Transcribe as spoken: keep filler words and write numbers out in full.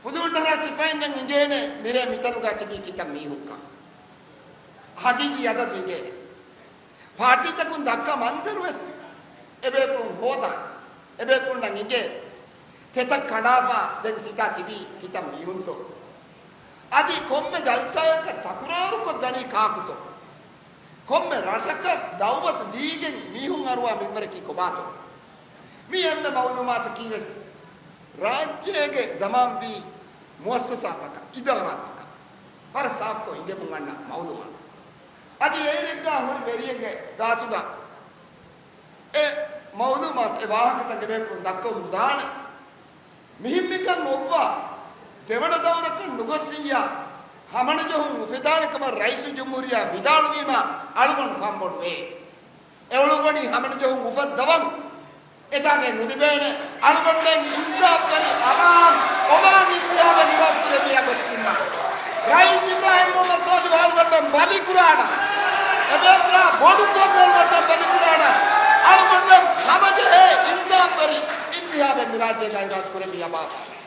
ފުލުހުންނަރާ ސިފައިންނަށް އިނގޭނެ މިރޭ މިތަނުގަ ތިބީ ކިތައް މީހުންކަން. ހަގީގީ އަދަދު އިނގޭނެ. ޕާޓީތަކުން ދައްކާ މަންޒަރުވެސް އެބޭފުޅުން ހޯދާނެ. އެބޭފުޅުންނަށް އިނގޭ ތެތައް ކަނޑާފަ ދެން ތިތާ ތިބީ ކިތައް މީހުންތޯ. އަދި ކޮންމެ ޖަލްސާއަކަށް ތަކުރާރުކޮށްދަނީ ކާކުތޯ. ކޮންމެ ރަށަކަށް ދައުވަތު ދީގެން މީހުން އަރުވާ މިންވަރަކީ ކޮބާތޯ؟ މި އެންމެ މައުލޫމާތަކީވެސް ރާއްޖޭގެ ޒަމާންވީ މުއައްސަސާތަކަށް، އިދާރާތަކަށް ވަރަށް ސާފުކޮށް އިނގެމުން އަންނަ މައުލޫމާތު. އަދި އޭރެއްގާ ހުރި ވެރިއެއްގެ ގާތުގަ އެ މައުލޫމާތު، އެ ވާހަކަތައް އެބޭފުޅުން ދައްކަމުން ދާނެ. މިހެން މިކަން އޮއްވާ، ދެވަނަ ދައުރަކަށް ނުގޮއްސިއްޔާ، ހަމަނުޖެހުން އުފެދާނެ ކަމަށް ރައީސުލްޖުމްހޫރިއްޔާ ވިދާޅުވީމާ، އަޅުގަނޑު ކަންބޮޑުވޭ. އެ އުޅުއްވަނީ ހަމަނުޖެހުން އުފައްދަވަން. އެތާގައި ނުލިބޭނެ. އަޅުގަނޑުމެން އިންސާފްވެރި އަމާން އޮމާން އިންތިހާބެއް އިރާދަކުރެއްވިޔާ ގޮތަކީމާ، ރައީސް އިބްރާހިމް މުހައްމަދު ސޯލިހު އަޅުގަނޑުމެން ބަލިކުރާނަން. އެބޭފުޅާ ބޮޑުކޮށް އަޅުގަނޑުމެން ބަލިކުރާނަން. އަޅުގަނޑުމެން ހަމަޖެހޭ އިންސާފްވެރި އިންތިހާބެއް މި ރާއްޖޭގަ އިރާދަކުރެއްވިޔާ ބާބާ.